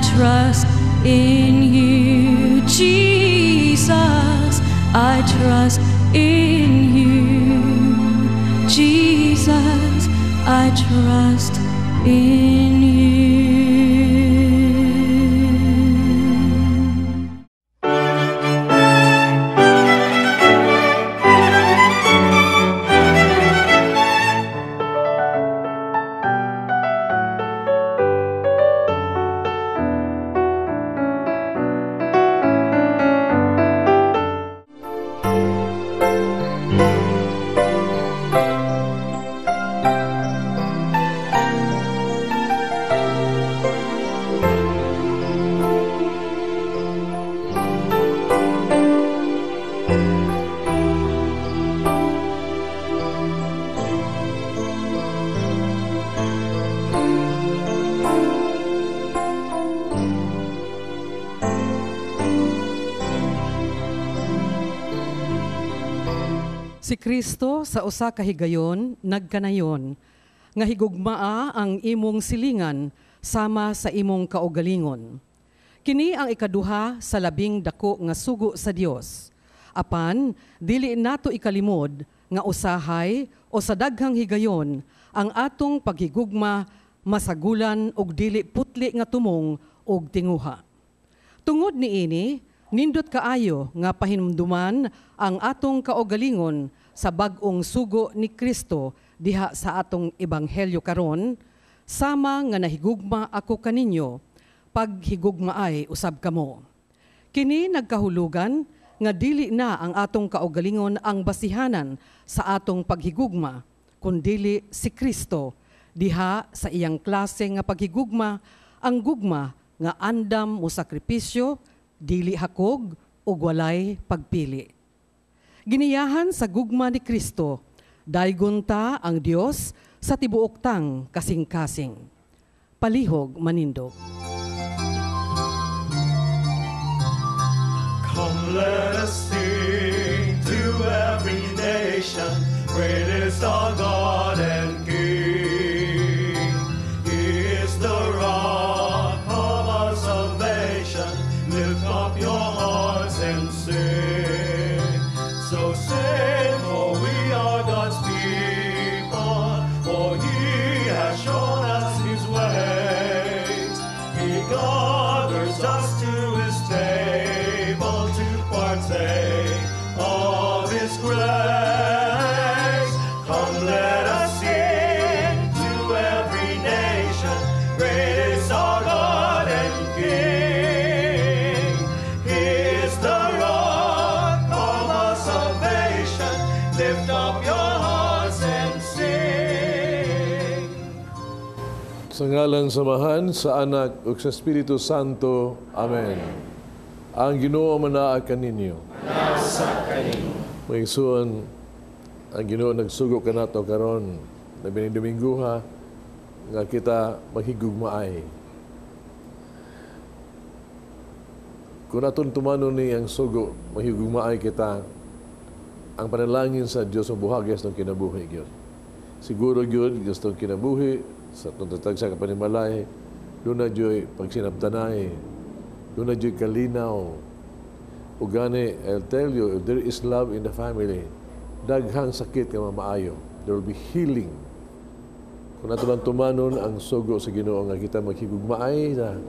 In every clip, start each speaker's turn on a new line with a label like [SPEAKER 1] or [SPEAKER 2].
[SPEAKER 1] trust in you, Jesus. I trust in you, Jesus. I trust in you.
[SPEAKER 2] Si Kristo sa usa ka higayon nagkanayon nga higugmaa ang imong silingan sama sa imong kaugalingon. Kini ang ikaduha sa labing dako nga sugo sa Dios. Apan dili nato ikalimod nga usahay o sa daghang higayon ang atong paghigugma masagulan og dili putli nga tumong og tinguha. Tungod niini, nindot kaayo nga pahinumduman ang atong kaugalingon sa bag-ong sugo ni Kristo diha sa atong ebanghelyo karon, sama nga nahigugma ako kaninyo, paghigugmaay usab kamo. Kini nagkahulugan nga dili na ang atong kaugalingon ang basihanan sa atong paghigugma, kundili si Kristo diha sa iyang klase nga paghigugma, ang gugma nga andam mo sakripisyo, dili hakog ug walay pagpili. Giniyahan sa gugma ni Kristo, daygon ta ang Dios sa tibuok tang kasing-kasing. Palihog manindog.
[SPEAKER 3] Come, let us sing to every nation, great is our God and King. He is the rock of our salvation. Lift up your hearts and sing. So sing, for we are God's people, for He has shown us His ways. He gathers us to His table to partake of His grace. Come, let us sing to every nation, great is our God and King. He is the rock of our salvation. Lift up your hearts and sing.
[SPEAKER 4] Sa ngalan sa Amahan, sa Anak, ug sa Espiritu Santo. Amen. Ang Ginoo manaa kaninyo. Mga igsoon, ang Ginoo nagsugo kanato karon labi ning Dominguha nga kita maghigugmaay. Kung aton tumanon ni ang sugo, maghigugmaay kita, ang panalangin sa Dios mabuhagay sa atong kinabuhi gyud. Siguro gyud sa atong kinabuhi, sa atong tatag sa kapanimalay, doon na dyo'y pagsinabtanay, doon na dyo'y kalinaw. O gani, I'll tell you, if there is love in the family, daghang sakit nga mamaayo. There will be healing. Kung ato lang tumanon ang sugo sa Ginoo nga kita maghigugmaay na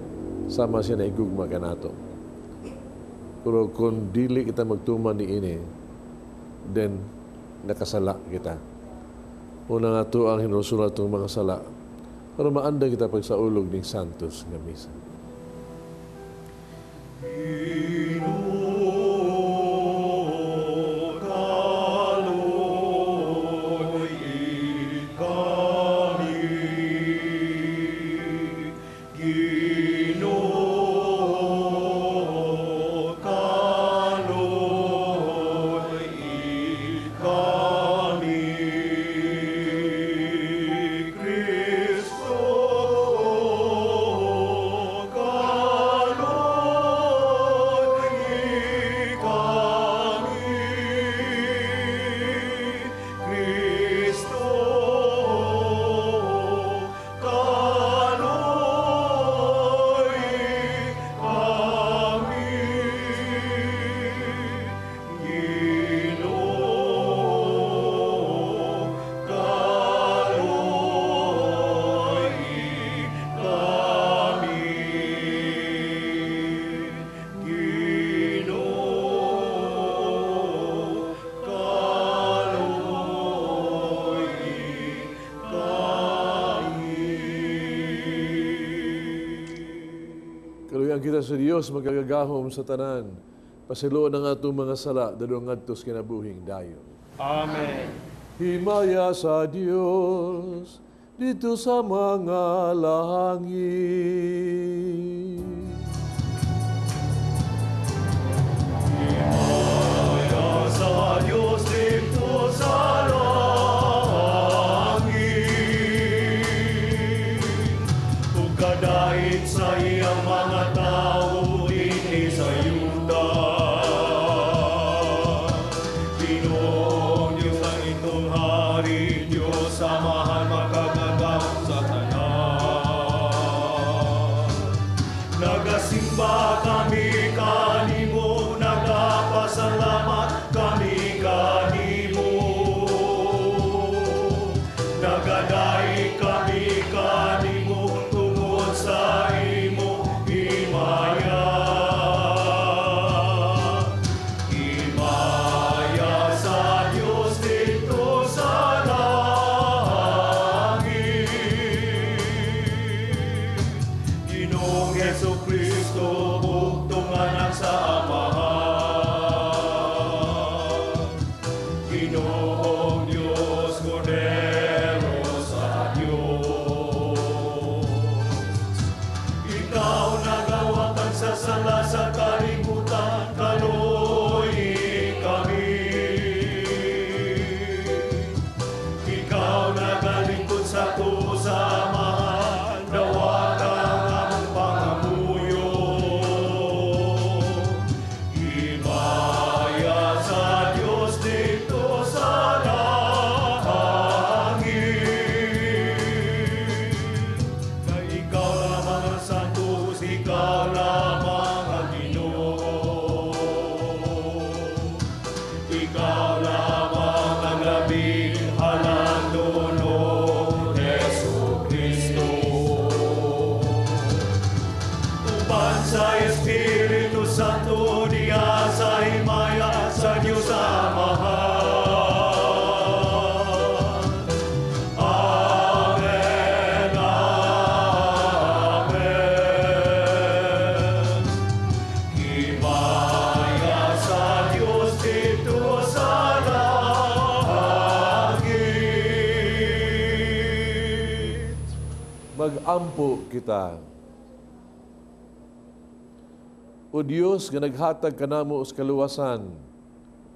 [SPEAKER 4] sama siya na higugma kanato. Pero kung dili kita magtuman ni ini, then nakasala kita. Una nga to ang hinusulat ng mga sala. Pero maanda kita pagsaulog ning Santos nga misa.
[SPEAKER 3] Kristo, kaloy.
[SPEAKER 4] Manalangin kita sa Dios makagagahom sa tanan. Pasayloan ang atong mga sala, dadong ngadto sa kinabuhing dayon.
[SPEAKER 3] Amen.
[SPEAKER 4] Himaya sa Dios didto sa mga langit.
[SPEAKER 3] Himaya sa Dios didto sa langit, ug kadait sa iyang mga tawo dinhi sa yuta. Ginoong Dios ang itong hari, Dios Amahan makagagahom sa tanan. Nagasimba kami kanimo, nagapasalamat kami kanimo. Nagadayeg kami kanimo tungod sa imo himaya. Himaya sa Dios didto sa langit. Ginoong Jesu Kristo, bugtong anak sa Amahan. Ginoong Dios, Kordero sa Dios. Ikaw nagawatan sa sala sa kalibutan, kaloy kami. Ikaw nagalingkod sa sa Amahan, dawata ang among pangamuyo. Himaya sa Dios didto sa langit. Kay ikaw lamang ang santos, ikaw lamang ang Ginoo. Ikaw lamang ang labing halandonon, Jesu Kristo. Uban sa Espiritu Santo, diha sa himaya sa Dios Amahan. Amen, amen. Himaya sa Dios didto sa langit.
[SPEAKER 4] Mag-ampo kita. O Dios nga naghatag kanamo sa kaluwasan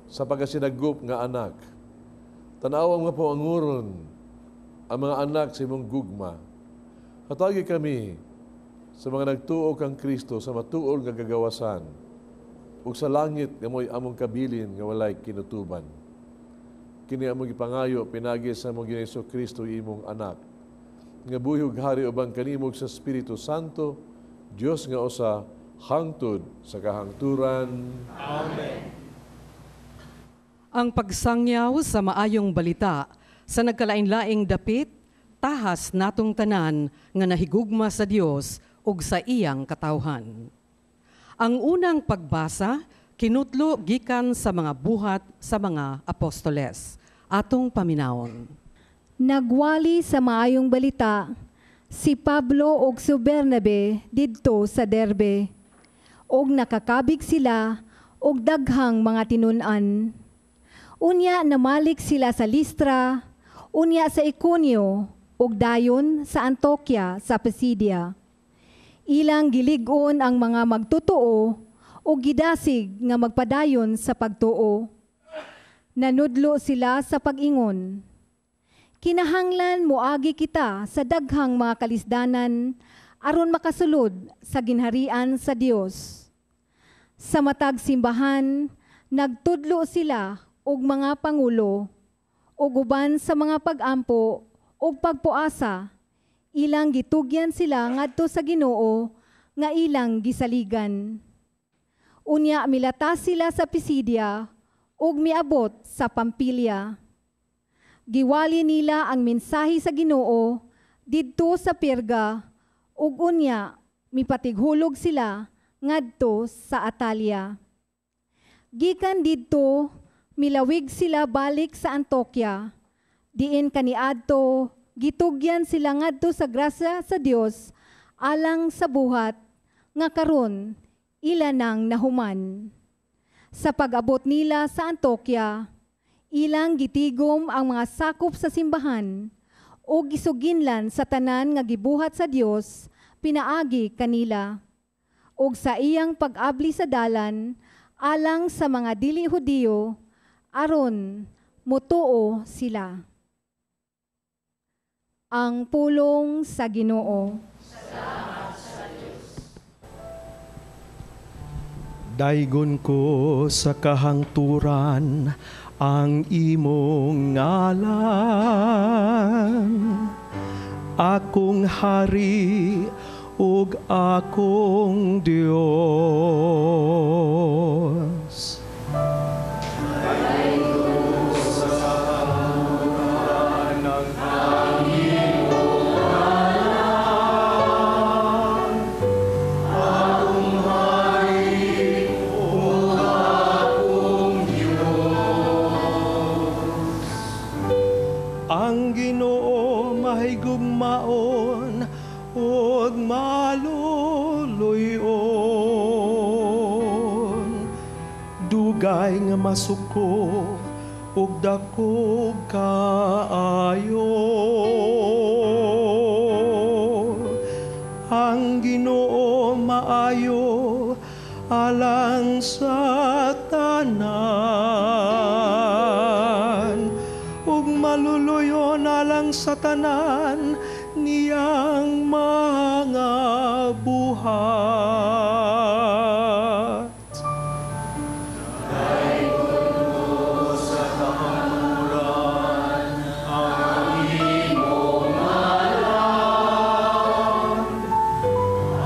[SPEAKER 4] sa pagkasinagop nga anak, tan-awang nga po anguron ang mga anak sa imong gugma. Hatagi kami sa mga nagtuo kang Kristo sa matuol nga gagawasan ug sa langit nga mo'y among kabilin nga walay kinutuban. Kini among gipangayo pinagi sa among Ginoong Kristo imong anak nga buhi ug hari uban kanimo sa Espiritu Santo, Dios nga usa hangtod sa kahangturan.
[SPEAKER 3] Amen.
[SPEAKER 2] Ang pagsangyaw sa maayong balita sa nagkalain-laing dapit, tahas natong tanan nga nahigugma sa Dios ug sa iyang katawhan. Ang unang pagbasa kinutlo gikan sa mga buhat sa mga apostoles. Atong paminawon.
[SPEAKER 5] Nagwali sa maayong balita si Pablo ug si Bernabe didto sa Derbe. Og nakakabig sila og daghang mga tinun-an. Unya namalik sila sa Listra, unya sa Iconio, ug dayon sa Antioquia sa Pisidia. Ilang gilig-on ang mga magtotoo ug gidasig nga magpadayon sa pagtuo. Nanudlo sila sa pag-ingon. Kinahanglan moagi kita sa daghang mga kalisdanan aron makasulod sa ginharian sa Dios. Sa matag simbahan, nagtudlo sila og mga pangulo ug uban sa mga pag-ampo ug pagpuasa. Ilang gitugyan sila ngadto sa Ginoo nga ilang gisaligan. Unya milatas sila sa Pisidia ug miabot sa Pampilia. Giwali nila ang mensahe sa Ginoo didto sa Perga ug unya mipatighulog sila ngadto sa Atalia. Gikan didto milawig sila balik sa Antioquia. Diin kaniadto gitugyan sila ngadto sa grasya sa Dios alang sa buhat nga karon ila nang nahuman. Sa pag-abot nila sa Antioquia, ilang gitigom ang mga sakop sa simbahan o gisuginlan sa tanan nga gibuhat sa Dios pinaagi kanila. Og sa iyang pag-abli sa dalan alang sa mga dili Hudiyo aron mutuo sila. Ang pulong sa Ginoo.
[SPEAKER 6] Salamat sa Dios.
[SPEAKER 3] Daygon ko sa kahangturan ang imong ngalan, akong hari ug akong Dios. Ang Ginoo mahigugmaon ug maluluy-on, dugay nga masuko ug dakog kaayo. Ang Ginoo maayo alang sa tanan, ug maluluyon alang sa tanan niyang mga buhat.
[SPEAKER 6] Daygon ko sa kahangturan ang imong ngalan,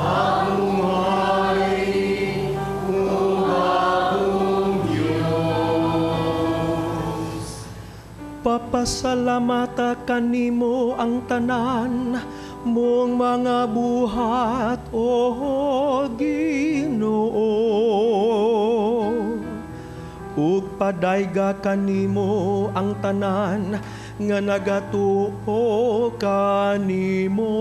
[SPEAKER 6] akong hari ug akong Dios.
[SPEAKER 3] Papasalamata kanimo ang tanan mong mga buhat, O Ginoo. Ug padayga kanimo ang tanan nga nagatuo kanimo.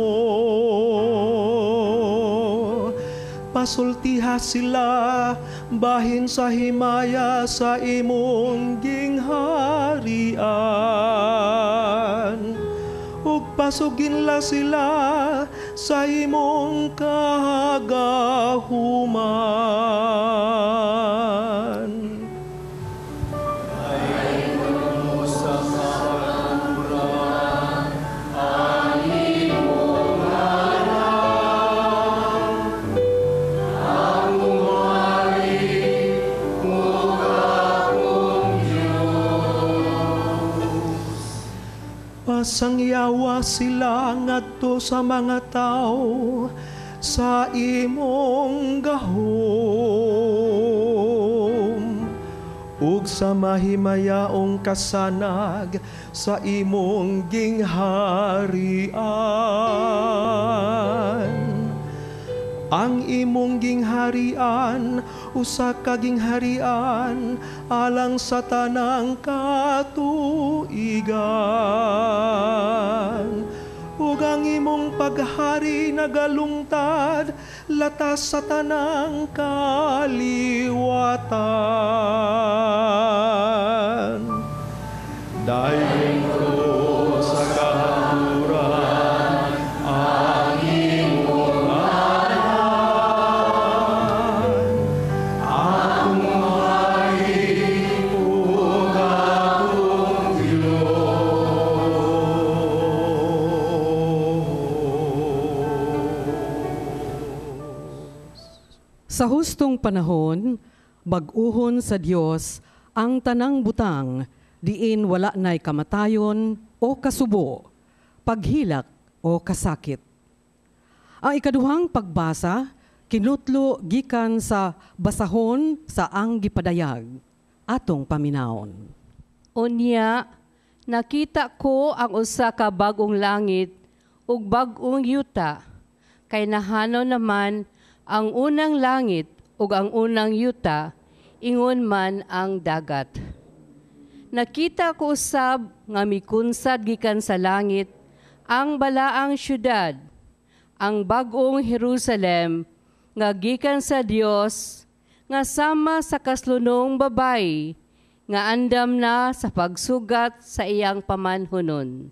[SPEAKER 3] Pasultiha sila bahin sa himaya sa imong gingharian, ug pasuginla sila sa imong kagahuman. Pasangyawa sila ngadto sa mga tao sa imong gahom, ug sa mahimayaong kasanag sa imong gingharian. Ang imong gingharian usa ka gingharian alang sa tanang katuigan, ug ang imong paghari nagalungtad latas sa tanang kaliwatan. Daygon ko sa kahangturan ang imong ngalan, akong hari ug akong Dios.
[SPEAKER 2] Sa hustong panahon, bag-uhon sa Dios ang tanang butang, diin wala na'y kamatayon o kasubo, paghilak o kasakit. Ang ikaduhang pagbasa, kinutlo gikan sa basahon sa ang gipadayag, atong paminawon.
[SPEAKER 7] Unya, nakita ko ang usa ka bag-ong langit ug bag-ong yuta, kay nahanaw naman ang unang langit ug ang unang yuta, ingon man ang dagat. Nakita ko usab nga mikunsad gikan sa langit ang balaang syudad, ang bag-ong Jerusalem nga gikan sa Dios nga sama sa kaslunong babay nga andam na sa pagsugat sa iyang pamanhunon.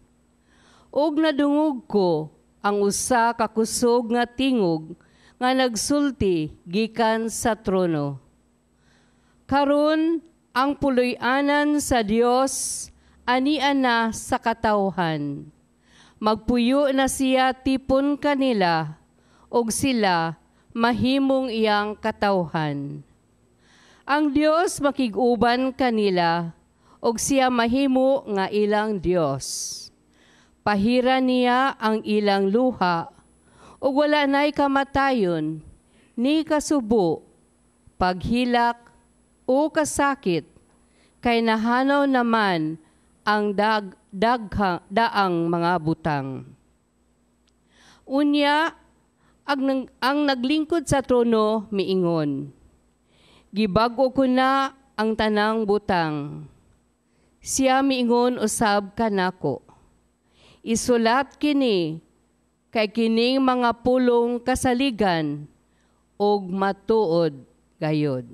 [SPEAKER 7] Ug nadungog ko ang usa ka kusog nga tingog nga nagsulti gikan sa trono. Karon ang puloy-anan sa Dios ania na sa katawhan. Magpuyo na siya tipon kanila ug sila mahimong iyang katawhan. Ang Dios makig-uban kanila ug siya mahimo nga ilang Dios. Pahira niya ang ilang luha ug wala na'y kamatayon ni kasubo, paghilak o kasakit, kay nahanaw naman ang daang mga butang. Unya, ang naglingkod sa trono miingon, gibag-o ko na ang tanang butang. Siya miingon usab kanako, isulat kini, kay kining mga pulong kasaligan og matuod gayod.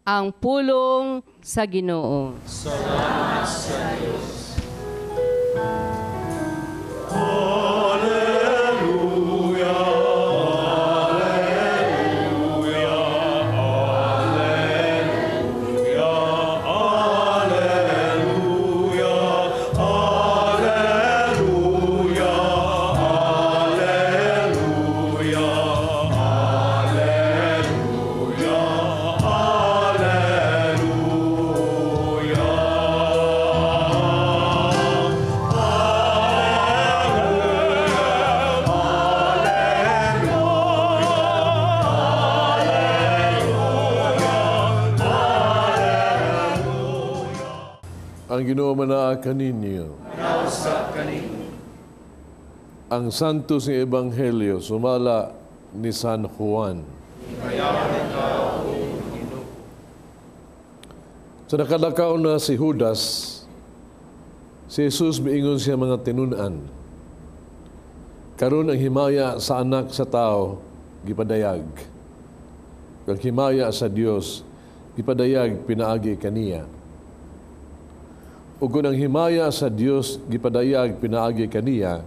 [SPEAKER 7] Ang pulong sa Ginoo.
[SPEAKER 3] Salamat sa Diyos.
[SPEAKER 4] Ang Ginoo manaa kaninyo. Ang Santos nga Ebanghelyo sumala ni San Juan. Sa nakalakaw na si Judas, si Jesus miingon siya mga tinun-an. Karon ang himaya sa anak sa tao gipadayag. Ang himaya sa Dios gipadayag pinaagi kaniya. Ug kung ang himaya sa Dios gipadayag pinaagi kaniya,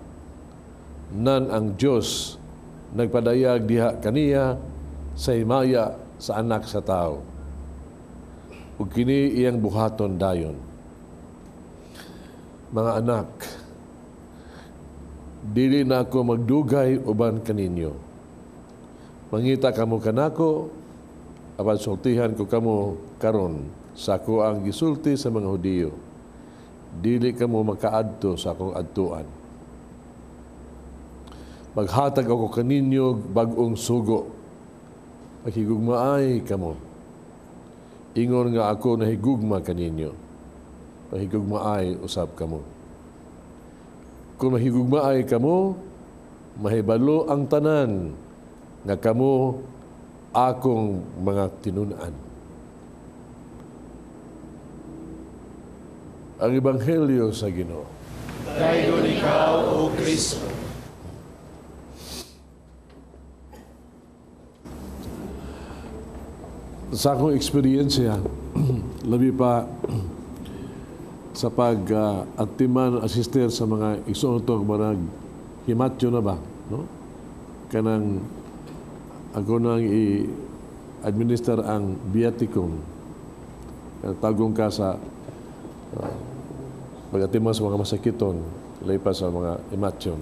[SPEAKER 4] nan ang Dios nagpadayag diha kaniya sa himaya sa anak sa tao. Ug kini iyang buhaton dayon. Mga anak, dili na ako magdugay uban kaninyo. Mangita kamo kanako, apan sultihan ko kamo karon sa ako ang gisulti sa mga Hudiyo. Dili kamo makaadto sa akong adtuan. Maghatag ako kaninyo bag-ong sugo. Paghigugmaay kamo. Ingon nga ako nahigugma kaninyo. Mahigugmaay usab kamo. Kung mahigugmaay kamo, mahibalo ang tanan nga kamo akong mga tinun-an. Ang Ebanghelyo sa Ginoo.
[SPEAKER 3] Dayon ikaw, O Kristo.
[SPEAKER 4] Sa akong eksperyensya, labi pa sa pag-atiman asister sa mga igsuon marag himatyo na ba, no? Kanang ako nang i-administer ang viaticum. Tagong ka sa pag-atiman sa mga masakiton, labi pa sa mga imatyon.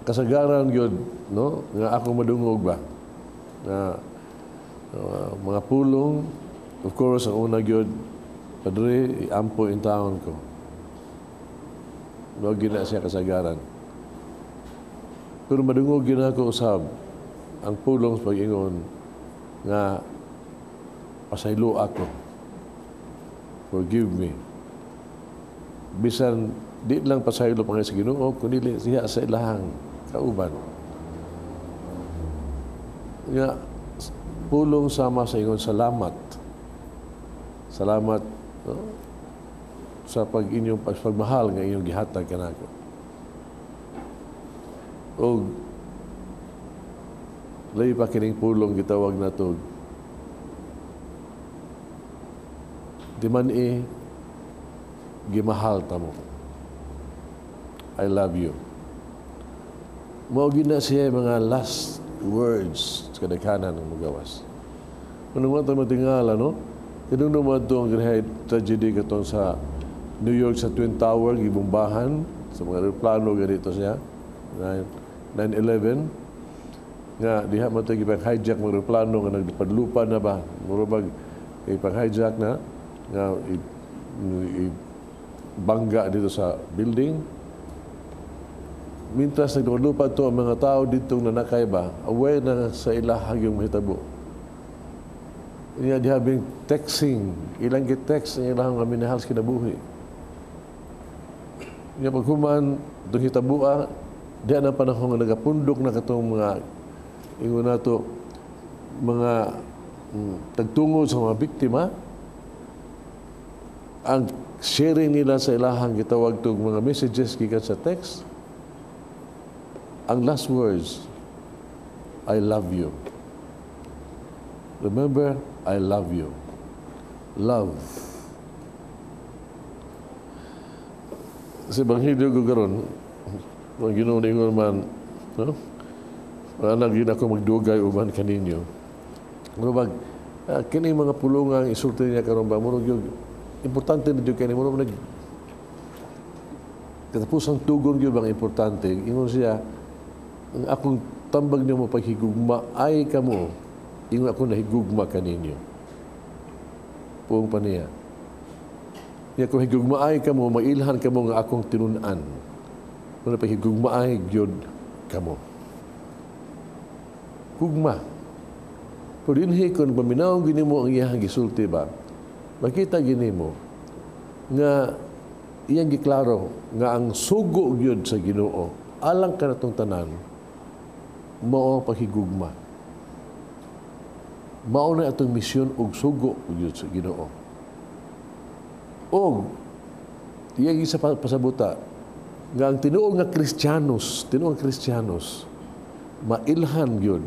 [SPEAKER 4] Kasagaran gyud, no, nga ako madungog ba nga mga pulong. Of course, ang una gyud, Padre, iampo in taon ko. No, gina siya kasagaran. Pero madungog gyud ako usab ang pulong sa pag-ingon nga pasaylo ako. Forgive me. Bisan di lang pasaylo pa sa Ginoo, kundi siya sa ilahang kauban. Nga pulong sama sa ingon salamat. Salamat, no, sa pag-inyong pagmahal nga inyong gihatag kanako. Og lahi pa kining pulong gitawag nato, di man e gimahal ta mo. I love you. Mao gina siya mga last words sa kadaghanan ng magawas. Anong nga tayo matingala, no? Kanong naman ito ang tragedy katong sa New York sa Twin Tower, gibombahan sa mga aeroplano ganito siya, 9/11, nga diha man ito gipang-hijack mga aeroplano nga nagpadlupa na ba, mura bag ipang-hijack na, nga bangga dito sa building. Mintras nagpadlupa to ang mga tao ditong nanakay ba, aware na sa ilahag yung mahitabo. Niya diha bing texting, ilang gi-text ang ilang mga minahal sa kinabuhi. Niya paghuman, itong hitabua, diha na panahon nga nagapundok na katong mga, ingon nato, mga tagtungod sa mga biktima, ang sharing nila sa ilahang gitawag tog mga messages gikan sa text, ang last words, I love you. Remember, I love you. Love. Sa Ebanghelyo ko karon, ang Ginoo ningon man, no? Anak, yun ako magdugay uban kaninyo. Mura bag, kini mga pulungang isulti niya karon ba, murag yung importante na jud kini, murag nag katapusang tugon gyud bang importante. Ingon siya, ang akong tambag niyo mo paghigugma ay kamo, ingon ako nahigugma kaninyo. Puong pa niya. Niya kung higugma ay kamo, mailhan kamo nga akong tinun-an. Muna paghigugma ay gyud kamo. Gugma. Pero dinhi kung paminaw gini mo ang iyang gisulti ba, makita gini mo nga iyang giklaro nga ang sugo gyud sa Ginoo alang kanatong tanan mao ang paghigugma. Mao na atong misyon og sugo gyud sa Ginoo. Og iyang isa pasabuta nga ang tinuod nga Kristiyanos, tinuod nga Kristiyanos mailhan gyud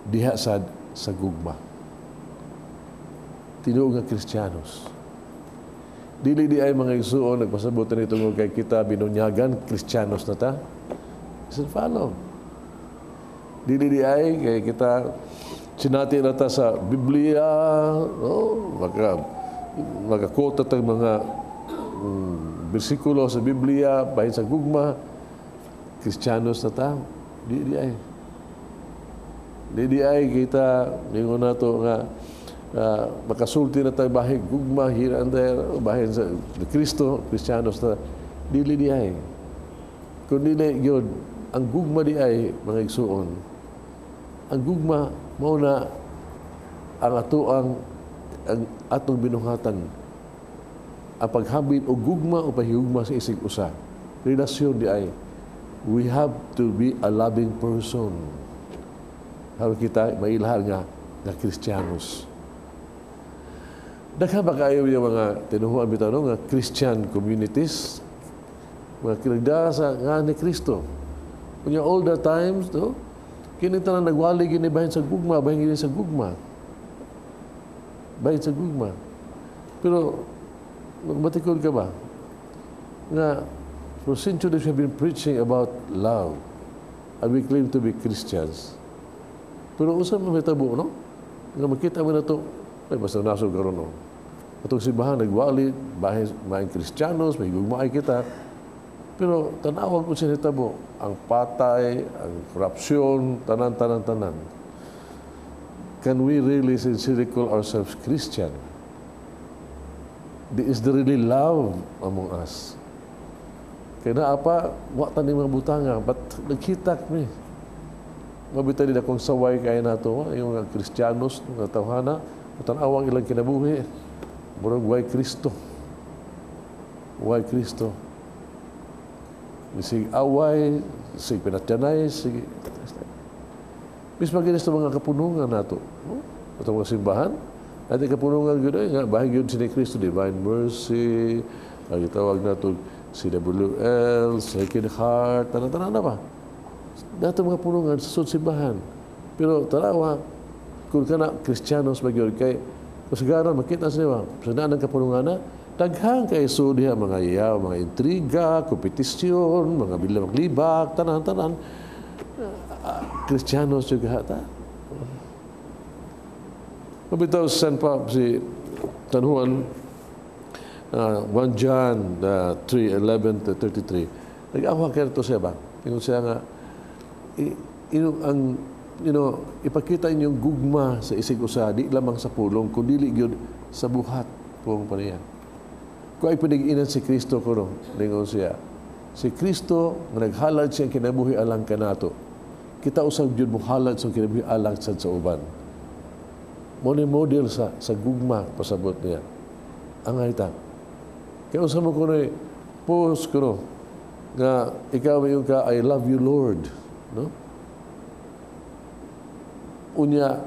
[SPEAKER 4] diha sad sa gugma. Tinuod nga Kristiyanos. Dili di ay mga igsuon nagpasabot ni tungod kay kita binunyagan Kristiyanos na ta. Isan follow. Dili di ay kay kita sinati na ta sa Biblia, no? Makakota tag mga bersikulo sa Biblia bahin sa gugma, Kristiyanos na ta. Di di ay. Di di ay kita ningon nato nga makasulti na tayo bahin gugma here and there, bahin sa Kristo, Kristiyanos na. Dili di ay. Kung dili gyud ang gugma di ay mga igsuon. Ang gugma mao na ang atoang ang atong binuhatan, ang paghabit og gugma o pahigugma sa isig usa. Relasyon di ay we have to be a loving person. Aron kita mailhan nga nga Kristiyanos. Daghan ba kaayo yung mga tinuhuan bitaw, no, nga Christian communities, mga kinagda sa nga ni Kristo. Unya all the times, no, kini tanan nagwali gini bahin sa gugma, bahin gini sa gugma. Bahin sa gugma. Pero magbatikod ka ba? Nga for centuries we have been preaching about love and we claim to be Christians. Pero unsa man mahitabo, no? Nga makita mo na to, ay basta nasog karon, no. Atong simbahan nagwali, bahin maing Kristiyanos, may gugmaay kita. Pero tan-awon po siya nitabo, ang patay, ang korupsyon, tanan, tanan, tanan. Can we really sincerely call ourselves Christian? Is there really love among us? Kaya na apa, wa ta ni mga butanga, but nagkita mi. Mabita din akong saway kaya nato, yung mga Kristiyanos, mga tawhana, tan-awang ilang kinabuhi. Murag, why Kristo? Why Kristo? Sig away, sig pinatyanay, sig... Mismo ginis mga kapunungan nato, no? Atong mga simbahan, natin kapunungan gyud ay nga bahin gyud si ni Kristo, Divine Mercy, ang gitawag nato CWL, Sacred Heart, tanan-tanan na ba? Dato mga pulungan sa sud simbahan. Pero tanawa, kung kana Kristiyanos ba gyud, kay kasagaran makita sa niya sa naan ang kapulungan na daghan kay so diha, mga iyaw, mga intriga, kompetisyon, mga bilabak-libak, tanan-tanan. Kristiyanos juga hata. Mabitaw San pa si San Juan, 1 John 3:11 to 33. Nag-awa kaya ito siya ba? Ingon siya nga, ang ipakita inyong gugma sa isig usa, di lamang sa pulong, kundi gyud sa buhat pong paniya. Kung ay pinag-inan si Kristo kuno, ningon siya, si Kristo nga naghalad siyang kinabuhi alang kanato. Kita usab gyud mohalad sa kinabuhi alang sad sa uban. Mo ni model sa gugma, pasabot niya. Ang ta. Kaya unsa mo kuno post kuno nga ikaw mayon ka, "I love you, Lord," no? Unya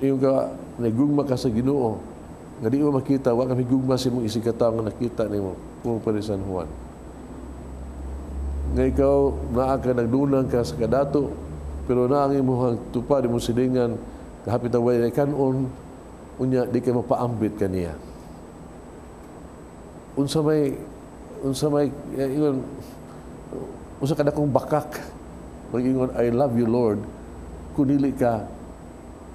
[SPEAKER 4] yung ka nagugma ka sa Ginoo nga di mo makita, wa ka gugma sa imong isig ka nga nakita nimo kung pa ni San Juan. Nga ikaw naa ka, nagdunang ka sa kadato, pero naa ang imong tupad, imong silingan kahapit na way kanon, unya di ka mapaambit kaniya. Unsa may ingon, unsa kadakong bakak mag-ingon, "I love you, Lord," kung dili ka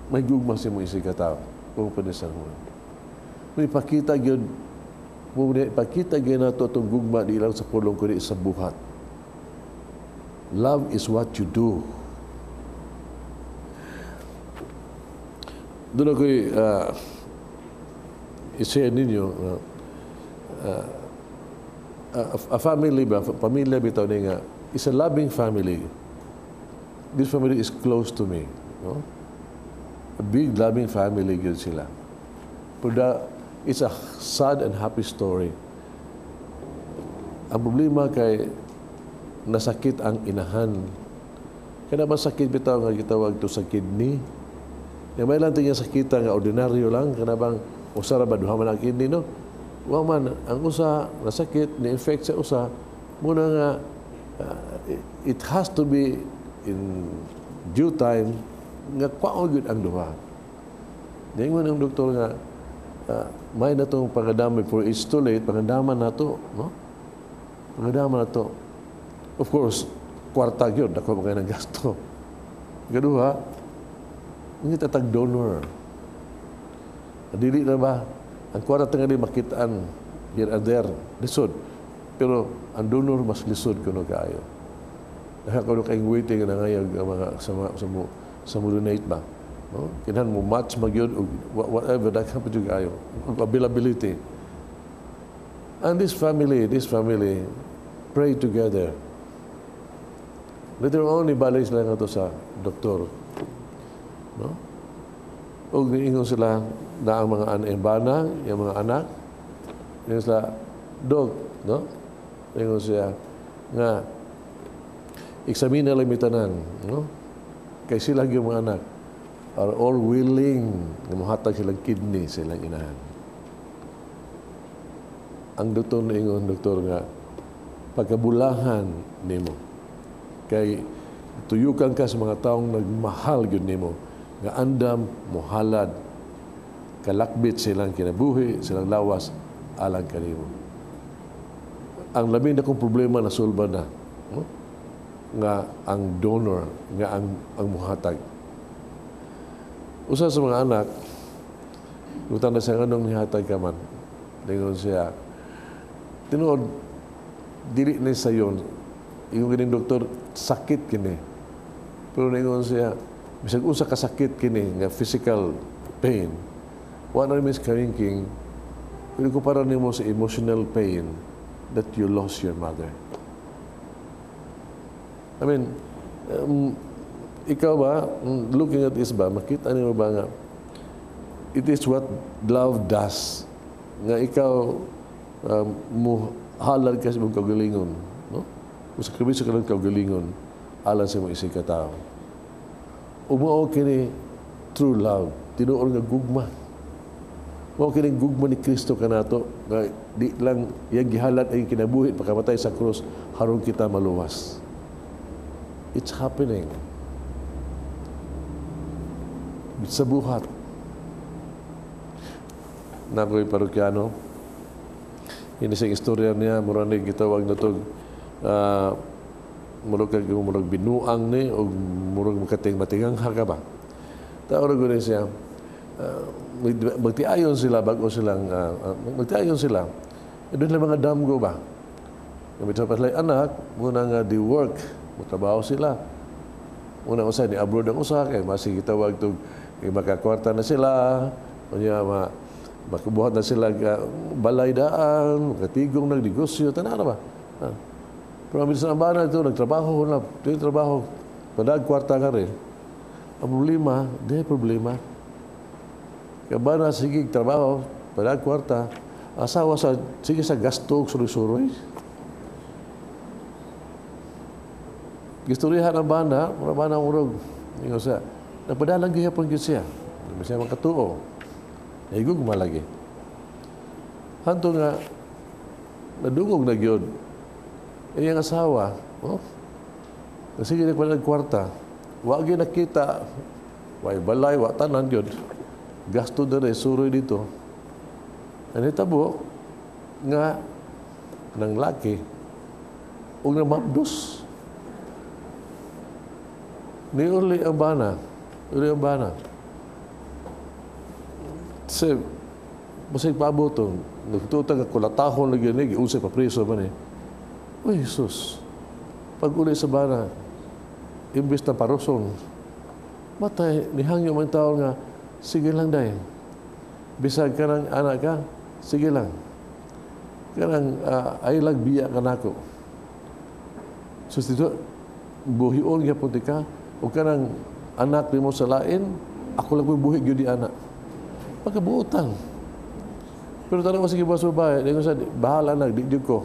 [SPEAKER 4] may gugma sa imong isig ka tawo kung pa ni San Juan. May pakita gyud mo, ipakita gyud nato atong gugma di lang sa pulong kundi sa buhat. Love is what you do. Doon ako'y i-share ninyo a family ba, pamilya bitaw ni nga is a loving family. This family is close to me, no? A big loving family gyud sila. Pero it's a sad and happy story. Ang problema kay nasakit ang inahan. Kana ba sakit bitaw nga gitawag to sa kidney? Nga may lang tingin sakita nga ordinaryo lang, kana bang usa ra ba, duha man ang kidney, no? Wa man, ang usa nasakit, ni-infect sa usa, muna nga it has to be in due time nga kwaon gyud ang duha. Ningon ang doktor nga may na tong pangadamay for it's too late, pangandaman na to, no? Pangandaman na to. Of course, kwarta gyud, dako man ng gasto. Kaduha, ngita tag donor. Dili na ba ang kwarta tingali makitaan here and there, lisod. Pero ang donor mas lisod kuno kaayo. Dahil kuno kayong waiting na ngayon ang mga sa mo donate ba? No? Kinahanglan mo match magyud og whatever, daghan pa jud kaayo. Og availability. And this family pray together. Later on, ibalik sila nga to sa doktor. No? Ug niingon sila na ang mga bana, yung mga anak, niingon sila, "Dok," no? Niingon siya nga, "Eksamina lang mi tanan," no? Kay sila yung mga anak are all willing nga mohatag silang kidney sa ilang inahan. Ang doktor, niingon doktor nga, "Pagkabulahan nimo kay tuyukan ka sa mga taong nagmahal gyud nimo nga andam mohalad kalakbit silang kinabuhi, silang lawas alang kanimo." Ang labing dakong problema na sulba na, no? Nga ang donor nga ang muhatag. Usa sa mga anak, utang na siya, "Nganong nihatag ka man?" Ningon siya, "Tinuod, dili ni sayon. Ingon kining doktor, sakit kini." Pero ningon siya, "Bisag unsa ka sakit kini nga physical pain, wa na mis karingking kung kumpara nimo sa emotional pain that you lost your mother." I mean, ikaw ba, looking at this ba, makita nimo ba nga, it is what love does. Nga ikaw, mo halad ka sa imong kaugalingon, no? Mo sakripisyo ka ng kaugalingon, alang sa imong isig ka tao. Mao kini true love, tinuod nga gugma. Mao kini gugma ni Kristo kanato nga di lang iyang gihalad ang kinabuhi pagkamatay sa krus harong kita maluwas. It's happening. Sa buhat. Naa ko'y parokyano. Ini sa istorya niya, mura ni gitawag na to, murag kag murag binuang ni o murag makating matingang ka ba. Tao ra gud siya. Magtiayon sila bago silang magtiayon sila. Doon lang mga damgo ba. Gamit sa sila anak, muna nga di work, motrabaho sila. Una usa ni abroad ang usa kay masig gitawag tog makakwarta na sila, unya ma makabuhat na sila balay daan, makatigong nagnegosyo, tanan na ba? Ha. Pero ang bilis ang bana ito, nagtrabaho na, di trabaho, padag kwarta ka rin. Ang problema, di problema. Kaya bana, sige, trabaho, padag kwarta, asawa sa, sige sa gasto, suroy-suroy. Gistoryahan ang bana, mga bana ang urog. Ingon siya, nagpadalang gihapon gyud siya. Hindi siya makatuo. Nahigugma lagi. Hanto nga, nadungog na gyud. Iyang asawa, oh, sige nagpadalang kwarta, wa gyud nakita, wa balay, wa tanan gyud. Gasto dere, suroy dito. Ang hitabo nga nang laki ug namabdos. Niuli ang bana, uli ang bana. Kasi, basig paabot, nagtutang nga kulatahon lagi ni, giunsay pa preso man eh. Uy, Jesus, pag uli sa bana, imbis na paruson, matay, nihangyo man tao nga, sige lang day. Bisag ka ng anak ka, sige lang. Kanang ay lang biya ka nako. So, dito, buhion gyapon ti ka, o kanang anak nimo sa lain, ako lang ko'y buhi gyud di anak. Pagkabuotan. Pero tanong ko sige ba sa babae, di ko sa bahala na, di gyud ko.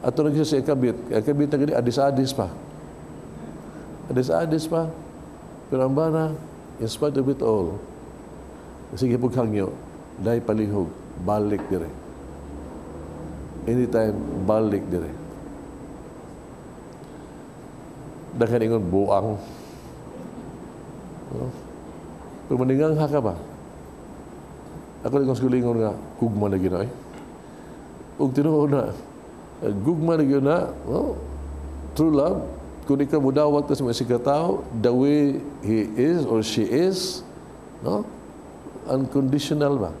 [SPEAKER 4] Ato na siya sa ikabit, ikabit na gani, adis-adis pa. Adis-adis pa. Pero ang bana, in spite of it all, sige paghangyo, dahil palihog, balik dire. Anytime, balik dire. Daghan ingon buang. No? Pero maningangha ka ba? Ako lang kung nga, gugma na ginoy. Ug tinuod na, gugma na gyud na, no? True love, kung ikaw mudawat ka sa mga sikatao, the way he is or she is, no? Unconditional ba?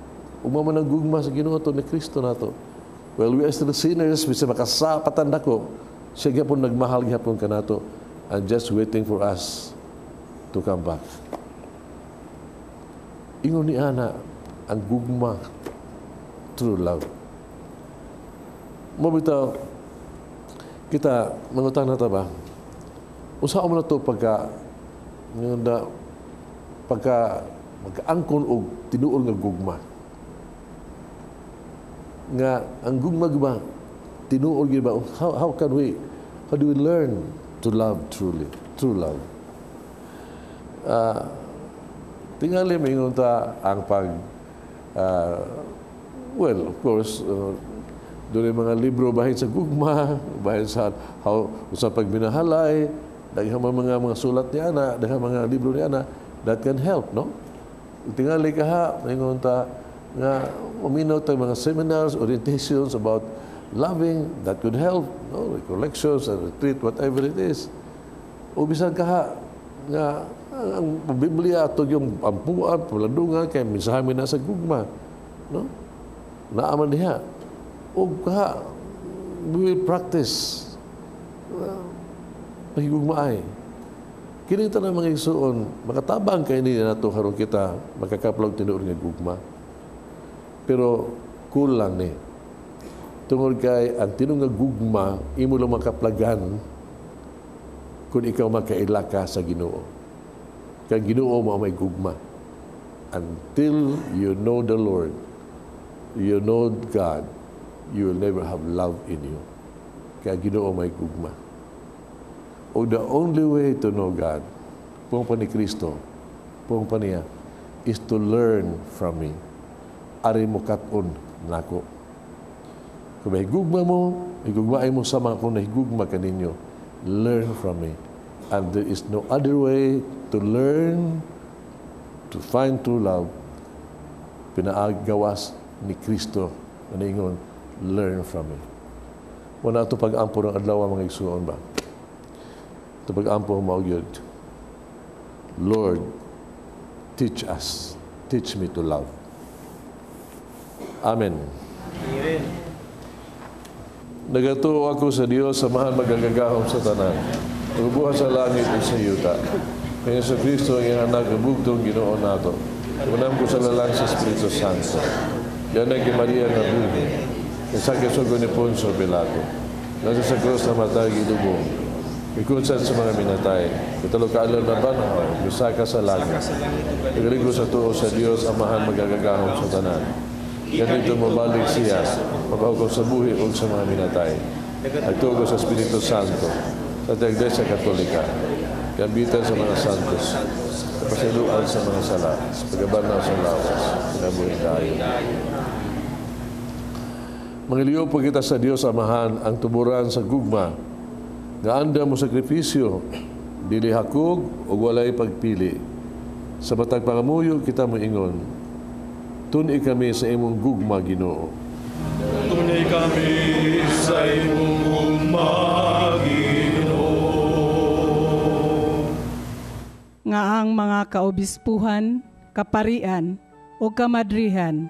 [SPEAKER 4] Ug man ang gugma sa Ginoo to ni Kristo nato. Well, we are still sinners, bisa makasapatan dako. Siya gyapon nagmahal gyapon kanato and just waiting for us to come back. Ingon ni ana ang gugma, true love. Mo bitaw kita mangutana ta ba? Usa man na to pagka nga pagka magkaangkon og tinuod nga gugma. Nga ang gugma ba tinuod gyud ba? How can we, how do we learn to love truly, true love? Tingali mingon ta ang pag well, of course, doon yung mga libro bahin sa gugma, bahin sa how sa pagminahalay, daghang mga sulat ni ana, daghang mga libro ni ana that can help, no? Tingali ka ha, mingon ta nga uminaw ta mga seminars, orientations about loving that could help, no? Recollections and retreat, whatever it is. O bisan ka ha, nga ang Biblia ato yung ampuan, palandungan, kay mensahe na sa gugma, no? Naaman diha. O ka, we will practice pahigugmaay. Kini tanan mga igsuon, makatabang kay ni nato karon kita makakaplog tinuod nga gugma. Pero kulang ni. Tungod kay ang tinuod nga gugma imo lang makaplagan kung ikaw makaila ka sa Ginoo. Kay Ginoo mao may gugma. Until you know the Lord, you know God, you will never have love in you. Kaya Ginoo may gugma. O the only way to know God, puong pa ni Kristo, puong pa niya, is to learn from me. Ari mo kat-on nako. Kung may gugma mo, higugmaay mo sa mga kung nahigugma kaninyo, Learn from me. And there is no other way to learn to find true love pinaagawas ni Kristo na niingon, "Learn from me." Mao na ato pag-ampo ng adlaw, mga igsuon ba? Ito pag-ampo mao gyud. Lord, teach us, teach me to love. Amen.
[SPEAKER 3] Amen.
[SPEAKER 4] Nagatuo ako sa Dios, Amahan magagagahom sa tanan, nagbuhat sa langit ug sa yuta. Kay Hesus Kristo ang iyang anak, bugtong Ginoo nato. Unam ko sa lalang sa Espiritu Santo. Yan kay Maria nga Birhen. Nasakit sugo ni Poncio Pilato. Nasa sa krus namatay, gilubong. Ikunsad sa mga minatay. Ikatulo ka adlaw nabanhaw, misaka sa langit. Nagalig sa tuo sa Dios, Amahan magagagahom sa tanan. Ganito mabalik siya, maghukom sa buhi o sa mga minatay. Nagtuo sa Espiritu Santo, sa Iglesia Katolika, gambitan sa mga santos, sa pasayloan sa mga sala, sa pagkabanhaw sa lawas, kinabuhi dayon. Mangiliw po kita sa Dios Amahan ang tuburan sa gugma, nga andam mo sakripisyo, dili hakog o walay pagpili. Sa matag pangamuyo kita moingon, tun-i kami sa imong gugma, Ginoo.
[SPEAKER 3] Tun-i kami sa imong gugma, Ginoo.
[SPEAKER 8] Nga ang mga kaobispuhan, kaparian o kamadrihan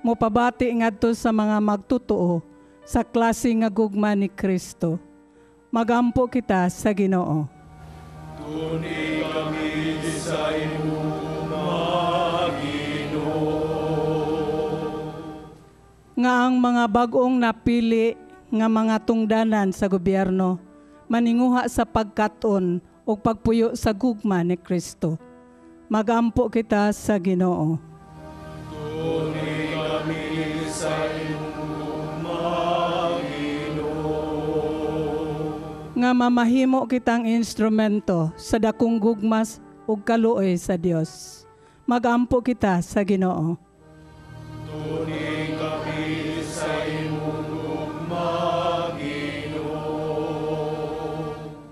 [SPEAKER 8] mopabati ngadto sa mga magtotoo sa klase nga gugma ni Kristo. Magampo kita sa Ginoo.
[SPEAKER 3] Tun-i kami sa imong gugma, Ginoo.
[SPEAKER 8] Nga ang mga bag-ong napili nga mga tungdanan sa gobyerno maninguha sa pagkat-on o pagpuyo sa gugma ni Kristo. Magampo kita sa Ginoo.
[SPEAKER 3] Tun-i kami sa imong gugma, Ginoo.
[SPEAKER 8] Nga mamahimo kitang instrumento sa dakong gugmas ug kaluoy sa Dios. Magampo kita sa Ginoo.
[SPEAKER 3] Tun-i kami sa imong gugma, Ginoo.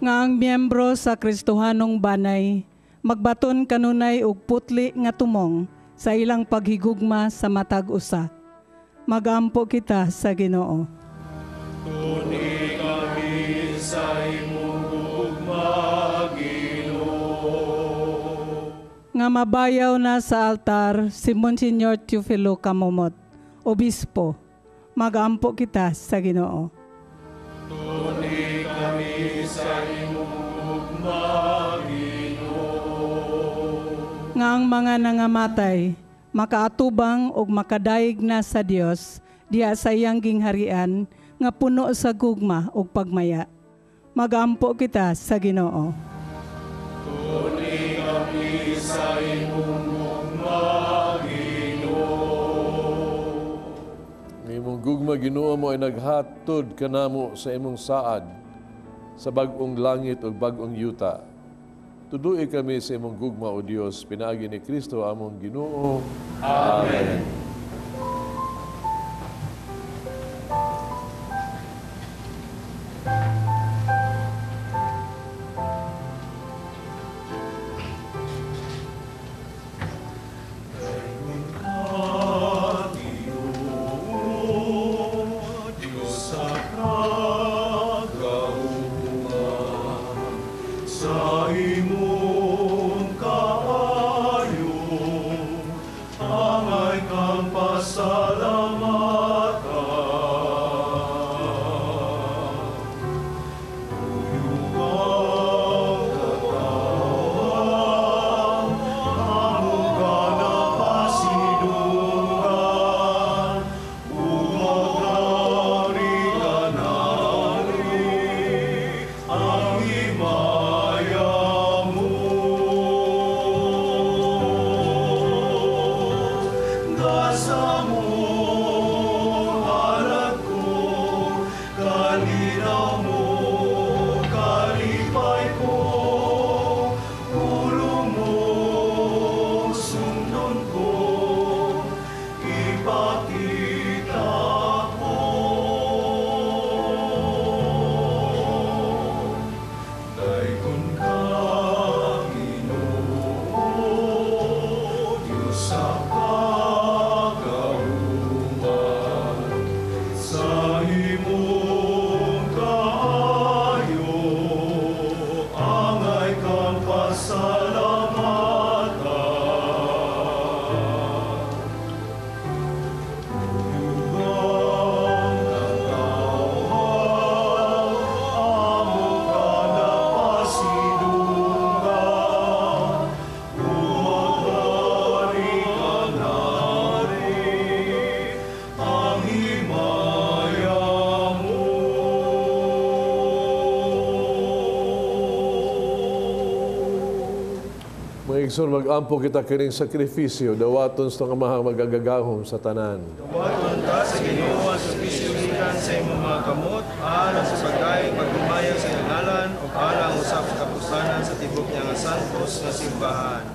[SPEAKER 8] Nga ang miyembro sa Kristohanong banay magbaton kanunay og putli nga tumong sa ilang paghigugma sa matag usa. Magampo kita sa Ginoo.
[SPEAKER 3] Tun-i kami sa imong gugma, Ginoo.
[SPEAKER 8] Nga mabayaw na sa altar si Monsignor Teofilo Camomot, Obispo. Magampo kita sa Ginoo.
[SPEAKER 3] Tun-i kami sa imong gugma, Ginoo.
[SPEAKER 8] Nga ang mga nangamatay makaatubang ug makadayeg na sa Dios diha sa iyang gingharian nga puno sa gugma ug pagmaya. Magampo kita sa Ginoo.
[SPEAKER 3] Tun-i kami sa imong gugma, Ginoo.
[SPEAKER 4] Ang imong gugma, Ginoo, mo ay naghatod kanamo sa imong saad sa bag-ong langit ug bag-ong yuta. Tudui kami sa imong gugma, O Dios, pinaagi ni Kristo among Ginoo. Amen.
[SPEAKER 3] Diyos sa kagahuman, sa imong kaayo, angay kang pasalamatan. Uyuang katawhan, among ganapasidunggan, ug maghari kanari ang himaya mo. Gasa mo, halad ko, kalinaw mo, kalipay ko, pulong mo, sundon ko, ipakita ko.
[SPEAKER 4] Mga mag-ampo kita kining sakripisyo, dawaton sa Amahang magagagahom sa tanan.
[SPEAKER 3] Dawaton ta sa Ginoo ang sakripisyo gikan sa imong mga kamot, alang sa pagdaig paghumayang sa iyang ngalan ug alang usab sa kapuslanan sa tibok niya nga santos nga simbahan.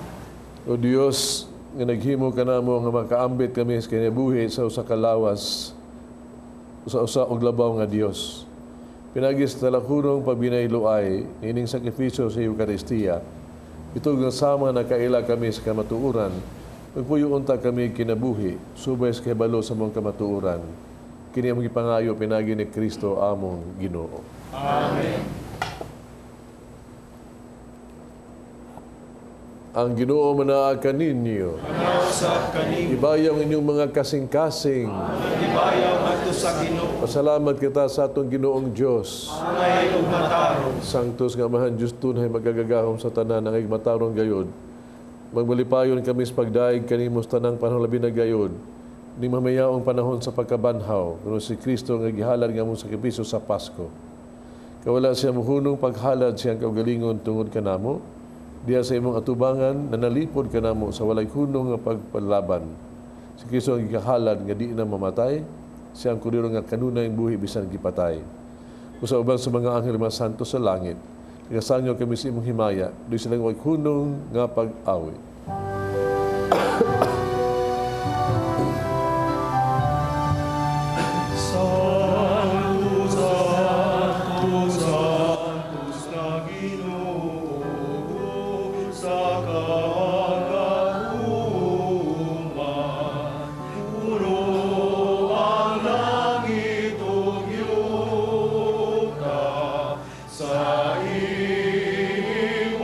[SPEAKER 4] O Dios, nga naghimo kanamo nga makaambit kami sa kinabuhi sa usa ka lawas, sa usa og labaw nga Dios. Pinagi sa talakunong pagbinayloay niining sakripisyo sa Eukaristiya, ito nga sama nakaila kami sa kamatuoran, magpuyo unta kami kinabuhi, subay sa kahibalo sa mong kamatuoran. Kini among gipangayo pinagi ni Kristo among Ginoo.
[SPEAKER 3] Amen.
[SPEAKER 4] Ang Ginoo manaa kaninyo.
[SPEAKER 3] Manausap kaninyo.
[SPEAKER 4] Ibayaw ang inyong mga kasing-kasing.
[SPEAKER 3] Ibayaw ngadto sa Ginoo.
[SPEAKER 4] Pasalamat kita sa atong Ginoong Dios.
[SPEAKER 3] Angay ug matarong.
[SPEAKER 4] Sanctus nga Amahan Dios tunay magagagahom sa tanan ang matarong gayod. Magbalipayon kami sa pagdaig kanimo sa tanang panahon labi na gayod. Ning mamayaong panahon sa pagkabanhaw kuno si Kristo nga gihalad nga among sakripisyo sa Pasko. Kawala siya mohunong paghalad siyang kaugalingon tungod kanamo. Diya sa imong atubangan, nanalipod ka namo sa walay hunong nga pagpalaban. Si Kristo ang gikahalad nga di na mamatay, siya ang kordero nga kanunay buhi bisan gipatay. Kung sa uban sa mga anghel mga santo sa langit, nagasangaw kami sa imong himaya, doon silang walay hunong nga pag-awit.
[SPEAKER 3] Sanctus, Sanctus, Sanctus na Ginoo sa kagahuman. Puno ang langit ug yuta sa imong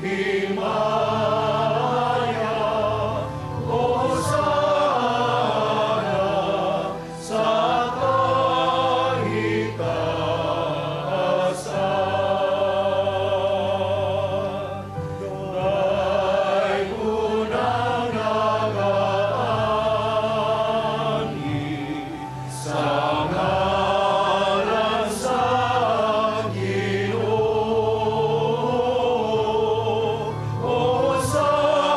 [SPEAKER 3] himaya. Hosana sa kahitasan. Day unang nagaani sa ngalan sa Ginoo. Hosana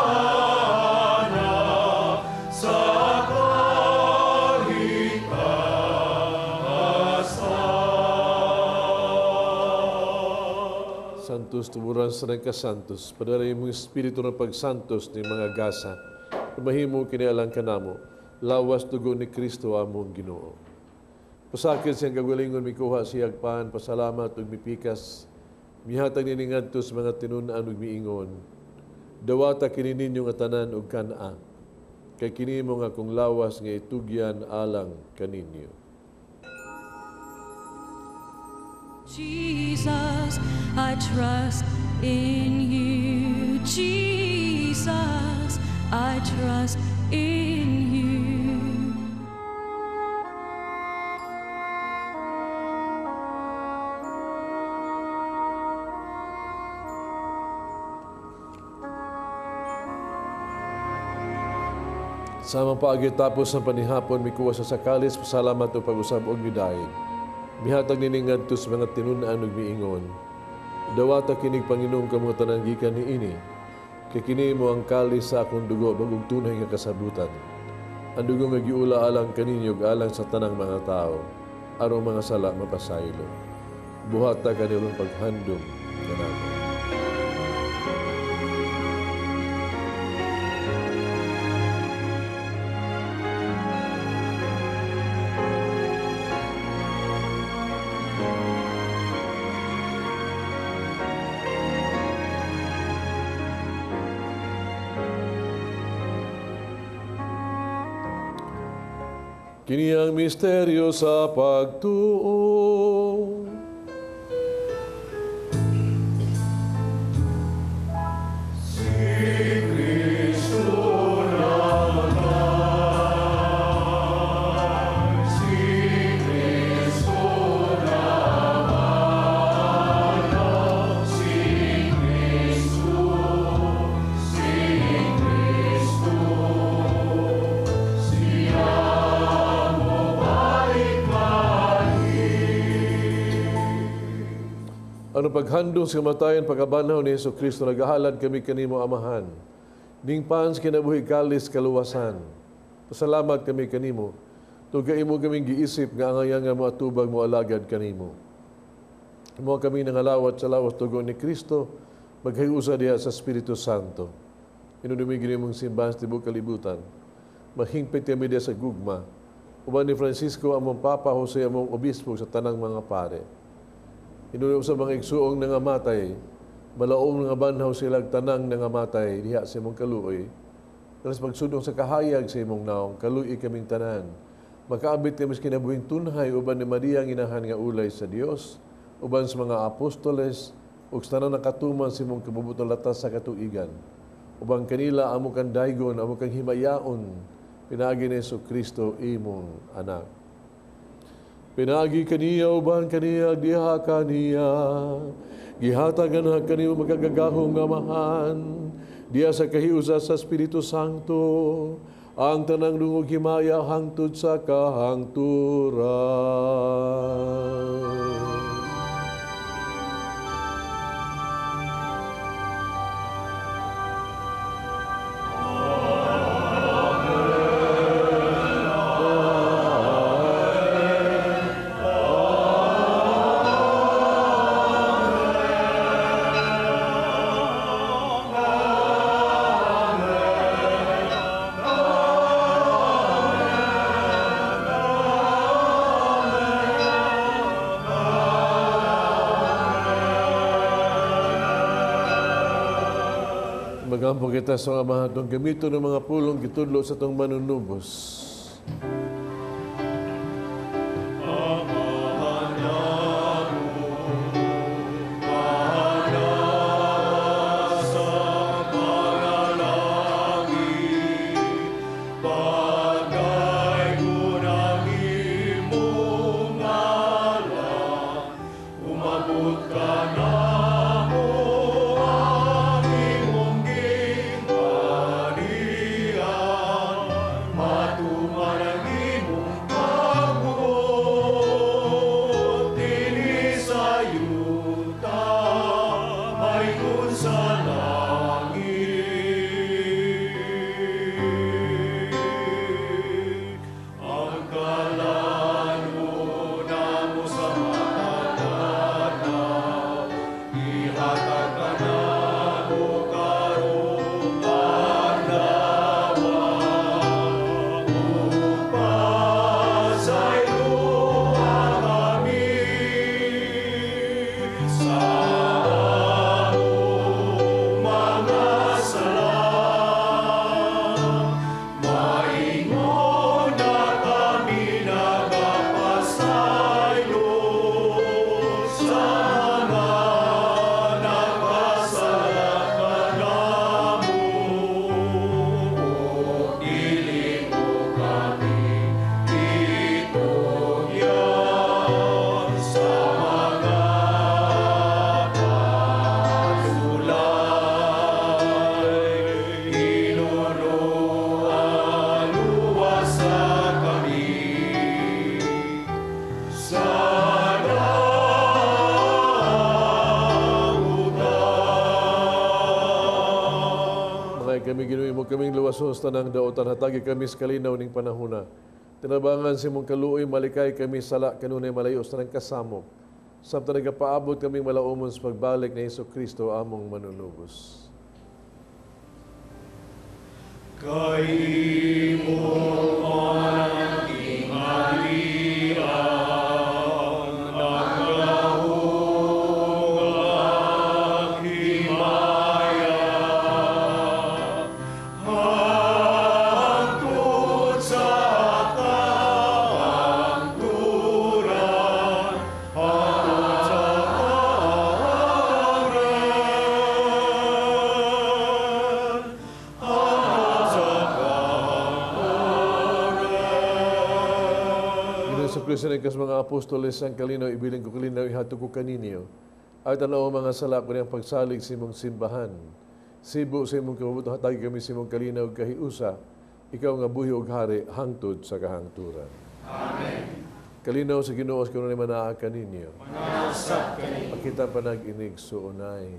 [SPEAKER 3] sa kahitasan.
[SPEAKER 4] Santos, tumuran sa nagkasantos, padala imong espiritu ng pagsantos ni mga gasa. Mahimo kinialang kanamo, lawas dugo ni Kristo among Ginoo. Pasakit siyang kagalingon mikuha siyag pan, pasalamat ug mipikas, mihatag niini ngadto sa mga tinun-an ug miingon. Dawata kini ninyo nga tanan ug kan-a, kay kini mo nga akong lawas nga itugyan alang kaninyo.
[SPEAKER 1] Jesus, I trust in you. Jesus, I trust in you.
[SPEAKER 4] Samang paagi tapos ng panihapon, mikuha sa sakalis, pasalamat o pag-usab og midaig. Mihatag niini ngadto sa mga tinun-an ug miingon. Dawata kinig Panginoong kamo tanan gikan niini, kay kini mo ang kalis sa akong dugo bagong tunay nga kasabutan. Ang dugo nga giula alang kaninyo ug alang sa tanang mga tao, aron mga sala mapasaylo. Buhata kanilong paghandom kanako. Kini ang misteryo sa pagtuo.
[SPEAKER 3] Si Kristo namatay, si Kristo namatay, si Kristo, si Kristo, siya mobalik mali.
[SPEAKER 4] Aron paghandong sa kamatayon pagkabanhaw ni Hesus Kristo, nagahalad kami kanimo, Amahan. Ning pan sa kinabuhi, kalis kaluwasan. Pasalamat kami kanimo. Tungod imo kaming giisip nga angayan nga moatubag mo alagad kanimo. Imo kami nangalawat sa lawas dugo ni Kristo, maghiusa diha sa Espiritu Santo. Hinumdumi mong simbahan sa tibuok kalibutan. Mahingpit kami diha sa gugma. Uban ni Francisco among Papa, Jose among Obispo, sa tanang mga pare. Hinumdumi sa mga igsuong nangamatay, malaom nga banhaw sila tanang nangamatay diha sa imong kaluoy. Tapos pagsudong sa kahayag sa imong naong, kaluoy kaming tanan. Makaabit kami sa kinabuhing tunhay uban ni Maria ang inahan nga ulay sa Dios, uban sa mga apostoles, ug sa tanang nakatuman sa imong kabubutong latas sa katuigan. Uban kanila amo kang daygon, amo kang himayaon, pinaagi ni Hesus Kristo imong anak. Pinaagi kaniya, uban kaniya, diha kaniya, gihatagan ha kanimo makagagahom nga Amahan, diha sa kahiusa sa Espiritu Santo, ang tanang dungog himaya hangtod sa kahangturan. Magampo kita sa Amahan itong gamiton ng mga pulong gitudlo sa itong manunubos. Kaming luwason sa tanang daotan, hatagi kami sa kalinaw ning panahona. Tinabangan si mong kaluoy, malikay kami sala kanunay malayo sa tanang kasamok. Samtang nagapaabot kaming malaumon sa pagbalik ni Hesus Kristo among manunubos.
[SPEAKER 6] Kay imo ang gingharian,
[SPEAKER 4] Kristo sa mga apostoles ang kalinaw, ibilin ko kalinaw, ihatod ko kaninyo. At tanaw mga sala ko niyang pagsalig sa imong simbahan. Sibo sa imong kabubuto, hatagi kami sa imong kalinaw kahiusa. Ikaw nga buhi og hari, hangtod sa kahangturan.
[SPEAKER 6] Amen.
[SPEAKER 4] Kalinaw sa Ginoo sa kanunay manaa kaninyo. Pakita panag-inig suunay.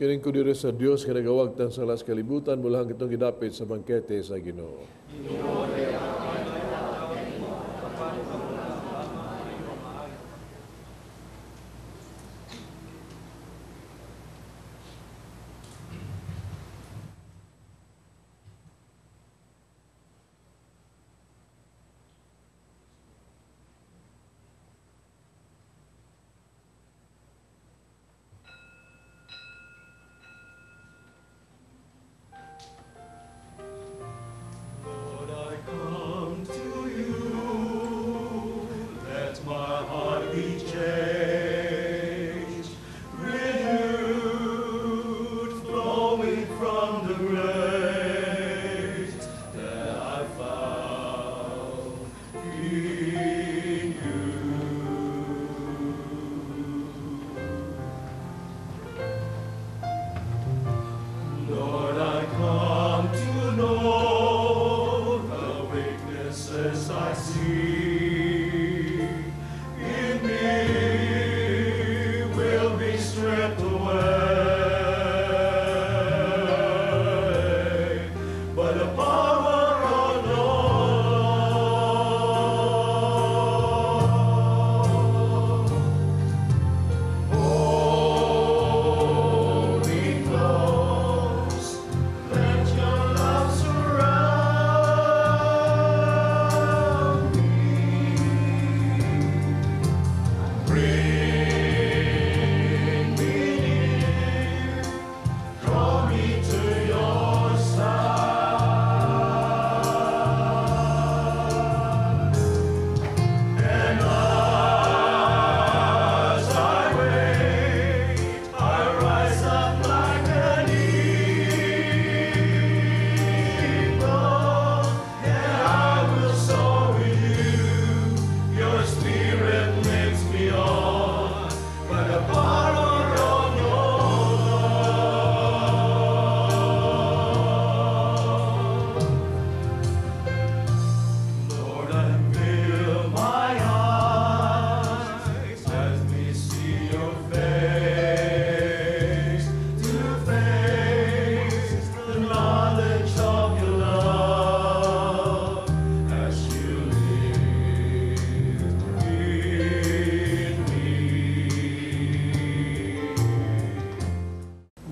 [SPEAKER 4] Kining ko diri sa Dios nga nagawagtan sa las kalibutan mula ang itong gidapit sa bangkete sa Ginoo.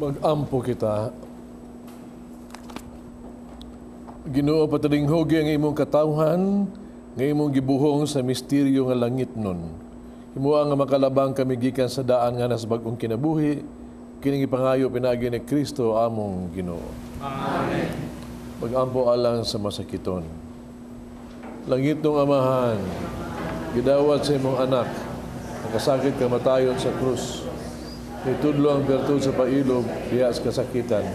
[SPEAKER 4] Mag-ampo kita. Ginoo, pataringhogi ang imong katawhan nga imong gibuhong sa misteryo nga langit nun. Himoa nga makalabang kami gikan sa daan nga nas bag-ong kinabuhi, kining ipangayo pinaagi ni Kristo among Ginoo.
[SPEAKER 6] Amen.
[SPEAKER 4] Mag-ampo alang sa masakiton. Langit nung Amahan, gidawat sa imong anak, nakasakit kamatayon sa krus. Nitudlo ang bertud sa pailob diha sa kasakitan.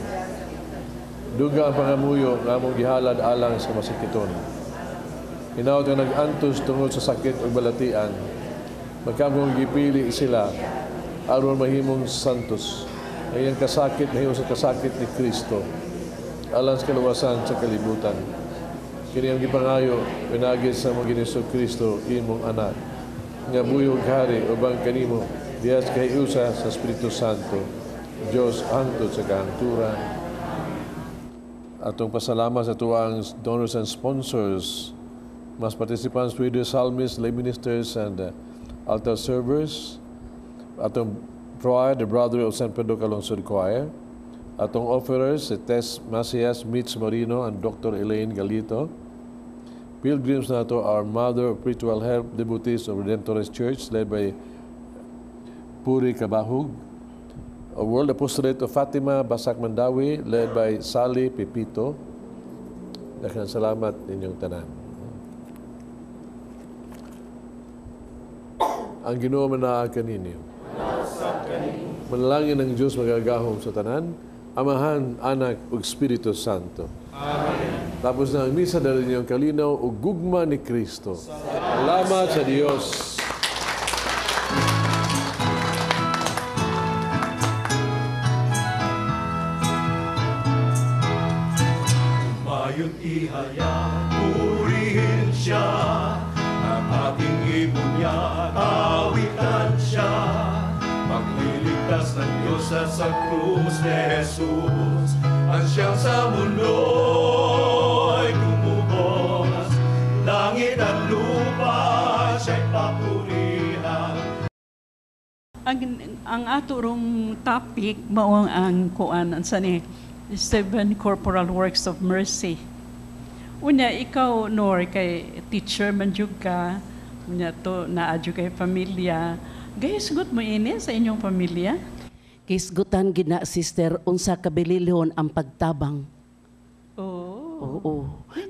[SPEAKER 4] Duga ang pangamuyo nga among gihalad alang sa masakiton. Hinaot nga nag-antos tungod sa sakit ug balatian. Magkamong gipili sila aron mahimong santos. Ang iyang kasakit mahimo sa kasakit ni Kristo alang sa kaluwasan sa kalibutan. Kini ang gipangayo pinaagi sa among Ginoong Kristo imong anak nga buhi ug hari uban kanimo diha sa kahiusa sa Espiritu Santo, Dios hangtod sa kahangturan. Atong pasalamat sa tuang donors and sponsors, mas participants, readers, psalmists, lay ministers, and altar servers. Atong choir, the Brother of San Pedro Calungsod Choir. Atong offerers, si Tess Macias, Mitch Marino, and Dr. Elaine Galito. Pilgrims nato, our Mother of Spiritual Help, devotees of Redemptorist Church, led by Puri Kabahug. A World Apostolate of Fatima, Basak Mandawi, led by Sally Pepito. Daghang salamat ninyong tanan. Ang Ginoo manaa kaninyo. Manalangin ang Diyos magagahom sa tanan, Amahan, Anak, ug Espiritu Santo.
[SPEAKER 6] Amen.
[SPEAKER 4] Tapos na ang misa, dala ninyong kalinaw ug gugma ni Kristo. Salamat sa Dios.
[SPEAKER 6] Mayot ihayag, purihin siya, ang ating ibunyag, awitan siya. Magliligtas ng Diyos sa krus ni Jesus, ang siyang sa mundo'y tumubos. Langit at lupa siya'y papurihan.
[SPEAKER 9] Ang ato rong topic mao ang kuan sa ni 7 corporal works of mercy. Unya ikaw Nor kay teacher man jud ka, unya to naa jud kay pamilya. Gahisgot mo ini sa inyong pamilya?
[SPEAKER 10] Kisgutan gid na sister unsa ka bililhon ang pagtabang.
[SPEAKER 9] Oo.
[SPEAKER 10] Oo.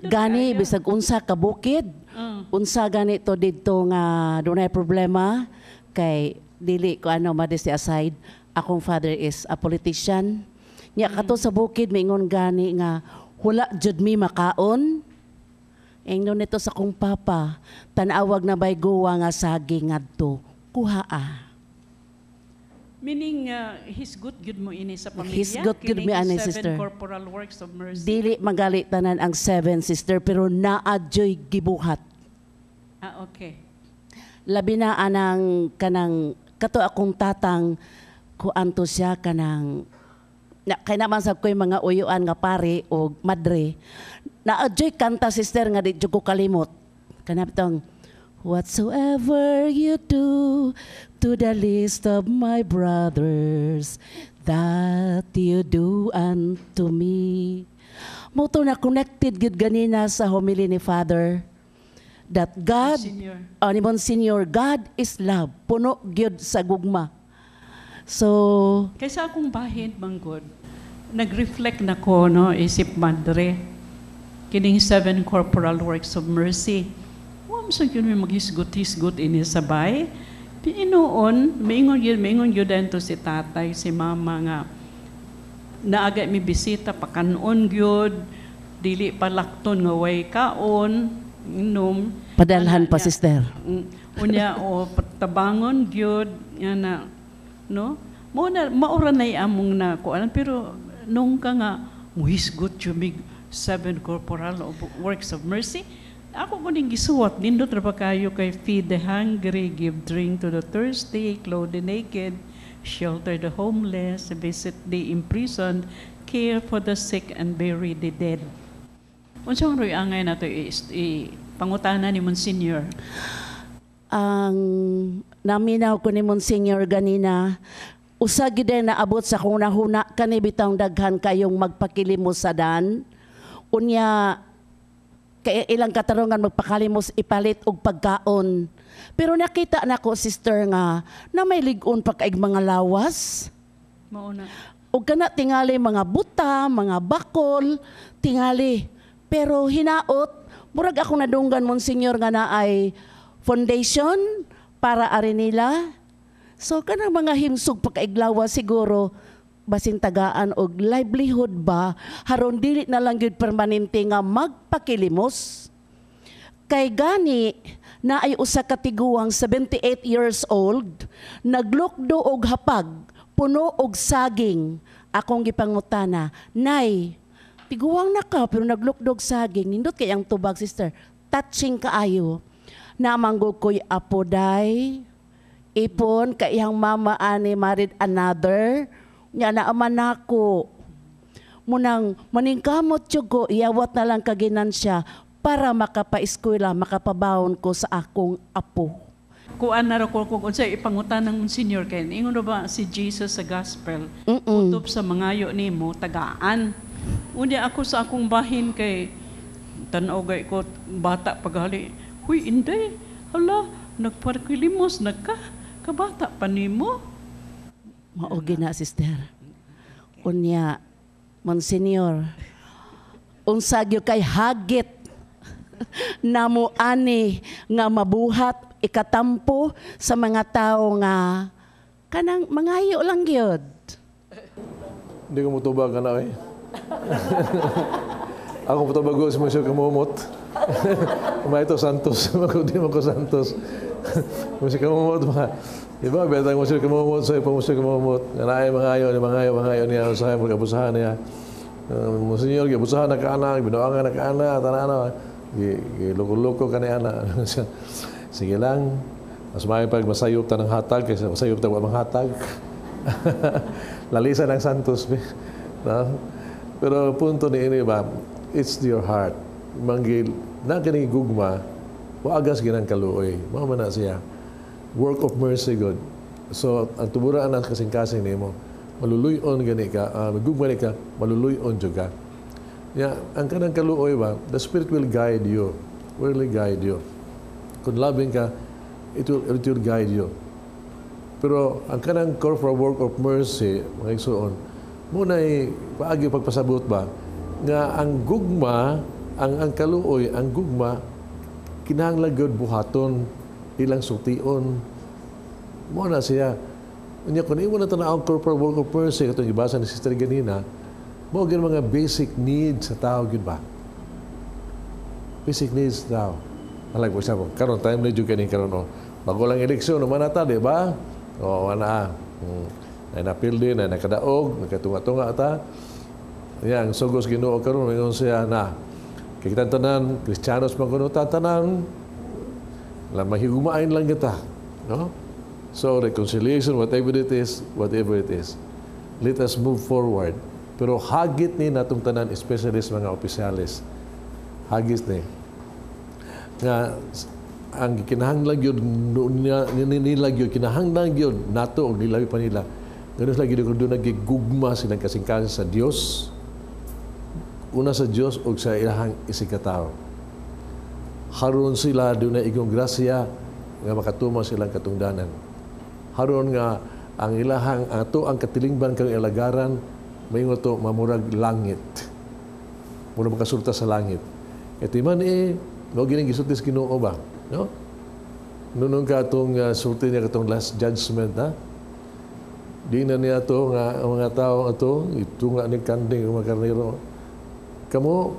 [SPEAKER 10] Gani bisag unsa ka bukid, unsa gani to didto nga dunay problema kay dili ko ano modesty aside, akong father is a politician. Nya kato sa bukid maingon gani nga wala jud mi makaon. Ingnon nito sa kong papa, tan-awag na bay guwa nga saging ngadto. Kuha ah.
[SPEAKER 9] Meaning, hisgot gyud mo ini sa pamilya?
[SPEAKER 10] Hisgot gyud mi ani, sister.
[SPEAKER 9] 7 corporal works of mercy.
[SPEAKER 10] Dili magali tanan ang 7, sister, pero naa joy gibuhat.
[SPEAKER 9] Ah, okay.
[SPEAKER 10] Labi na anang kanang kato akong tatang kuanto siya kanang na, kay naman sab ko'y mga uyuan nga pare o madre. Naa joy kanta, sister, nga di jud ko kalimot. Kanang whatsoever you do to the least of my brothers, that you do unto me. Mo to na connected gid ganina sa homily ni Father that God, ni Monsignor, God is love. Puno gyud sa gugma. So,
[SPEAKER 9] kaysa akong bahin manggod, nag-reflect na ko no isip madre kining 7 corporal works of mercy. Wa man yun may maghisgot-hisgot ini sabay. Pinuon, maingon yun dento si tatay, si mama nga naaga mi bisita pakanon gyud, dili palakton nga way kaon, inom.
[SPEAKER 10] Padalhan pa, sister.
[SPEAKER 9] Unya o tabangon gyud nga na, no? Mo na maura nay among na kuan, pero nung ka nga muhisgot yun 7 corporal works of mercy. Ako ko ning gisuwat, nindot ra ba kayo kay feed the hungry, give drink to the thirsty, clothe the naked, shelter the homeless, visit the imprisoned, care for the sick, and bury the dead. Unsa man ro'y angay nato pangutana ni Monsignor?
[SPEAKER 10] Ang naminaw ko ni Monsignor ganina, Usa gid naabot sa akong nahuna kani bitawng daghan kayong magpakilimos sa dan. Unya kay ilang katarungan magpakalimos ipalit og pagkaon. Pero nakita nako, sister, nga na may lig-on pa kaig mga lawas.
[SPEAKER 9] Mao na.
[SPEAKER 10] Og kana tingali mga buta, mga bakol, tingali. Pero hinaot, murag ako nadunggan, Monsignor, nga naay foundation para ari nila. So kanang mga himsog pagkaiglawa siguro basin tagaan og livelihood ba haron dili na lang gyud permanente nga magpakilimos. Kay gani na ay usa ka tiguang 78 years old naglukdo og hapag puno og saging. Akong gipangutana, "Nay, tiguang na ka pero naglukdo og saging." Nindot kay ang tubag, sister, touching kaayo. Namanggog ko'y apo day ipon kay iyang mama ani married another nya naaman nako munang maningkamot jud ko, iyawat na lang kaginansya para makapa-eskwela, makapabawon ko sa akong apo.
[SPEAKER 9] Kuan na ra ko kung unsay ipangutan ng Monsignor kay ingon ra ba si Jesus sa gospel, "Utob sa mangayo nimo, tagaan." Unya ako sa akong bahin kay tan-aw gay ko bata pagali. "Huy inday, hala, nagpakilimos nagka kabata pa nimo."
[SPEAKER 10] Mao gina, sister. Unya, Monsignor, unsa gyud kay hagit namo ani nga mabuhat ikatampo sa mga tao nga kanang mangayo lang gyud?
[SPEAKER 4] Hindi ko mutubag ka na eh. Ako mutubag ko si Monsieur Kamumot. May ito Santos. Di mo ko Santos. Monsieur Kamumot ba? Diba? Beta Monsieur Kamumot sa ipo Monsieur Kamumot. Nga naay mangayo, ni mangayo, mangayo niya. Sa mga niya. Monsignor, gibusahan na ka-anak, binuangan na ka-anak, tanana. Giloko-loko ka ni ana. Sige lang. Mas may pag masayop ta ng hatag kaysa masayop ta wa hatag. Lalisa ng Santos. No? Pero punto ni ini ba, it's your heart. Manggil, na kini gugma, waagas ginang kaluoy. Mao man na siya. Work of mercy, God. So, ang tuburaan ang kasing-kasing nimo, maluluyon gani ka, gugma ni ka, maluluyon jud ka. Ya, ang kanang kaluoy ba, the Spirit will guide you. Will really guide you. Kung loving ka, it will guide you. Pero ang kanang corporal work of mercy, mga igsoon, muna'y paagi pagpasabot ba, nga ang gugma, ang kaluoy, ang gugma, kinahanglan gyud buhaton, ilang sultion. Mo na siya. Unya kung imo na tan-aw ang corporal work of mercy katong gibasa ni Sister ganina, mao gyud mga basic needs sa tao gyud ba? Basic needs sa tao. Like, for example, karon time na jud kaning karon oh. Bago lang eleksyon, naman nata, di ba? O, wala. Ay napildi, na nakadaog, nakatunga-tunga ta. Yan, ang sugos Ginoo karon ingon siya na kay kitang tanan, Kristiyanos man kuno ta tanan, lang mahigumain lang kita, no? So reconciliation, whatever it is, whatever it is, let us move forward. Pero hagit ni natong tanan, especially sa mga opisyales, hagit ni nga ang kinahanglan gyud nila gyud, kinahanglan gyud nato og nila pa nila. Ganun sila gyud kung doon nagigugma silang kasing-kasing sa Dios, una sa Dios ug sa ilahang isigkatawo. Haron sila doon na igong grasya nga makatuma silang katungdanan. Haron nga ang ilahang ato ang katilingban kang ilagaran maingon to mamurag langit. Muna makasulta sa langit. Iti man eh, mao gining gisulti sa Ginoo ba? No? Nunong ka atong sulti niya katong last judgment, ha? Di na niya to nga ang mga tao ato itunga ni kanding mga karnero. Kamo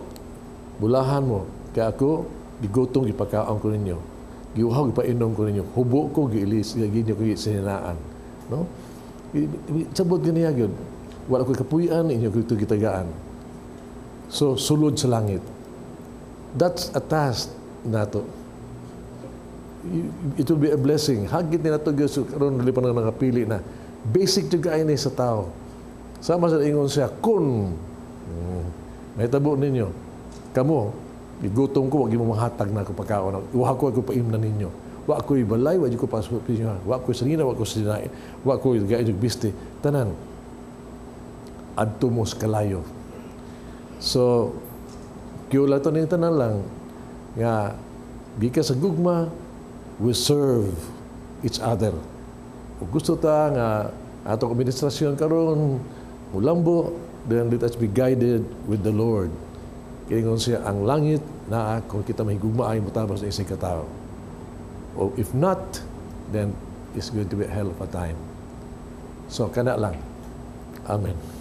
[SPEAKER 4] bulahan mo kay ako gigutom, gipakaon ko ninyo. Giuhaw, gipainom ko ninyo. Hubo ko, giilis ginyo ko sininaan. No? Sabot ganiya gyud. Wala ko kapuy-an, inyo ko ito gitagaan. So sulod sa langit. That's a task nato. It will be a blessing. Hagit ni nato gyud karon dili pa na nakapili na. Basic jud kaayo ni sa tao. Sama sa ingon siya kun may tabo ninyo. Kamo, gigutom ko, wag mo mahatag na ako pagkaon. Uha ko ako paimna ninyo. Wa ko'y balay, wa ko pasok, wa ko'y sarina, wa ko'y sinain, wa ko'y gaayog biste. Tanan, adto mo sa kalayo. So, kiyula to ning tanan lang nga gikan sa gugma, we serve each other. Ug gusto ta nga atong administrasyon karon mulambo, then let us be guided with the Lord. Ingon siya, ang langit naa kung kita mahigugmaay motabang sa isang katao. O if not, then it's going to be a hell of a time. So, kana lang. Amen.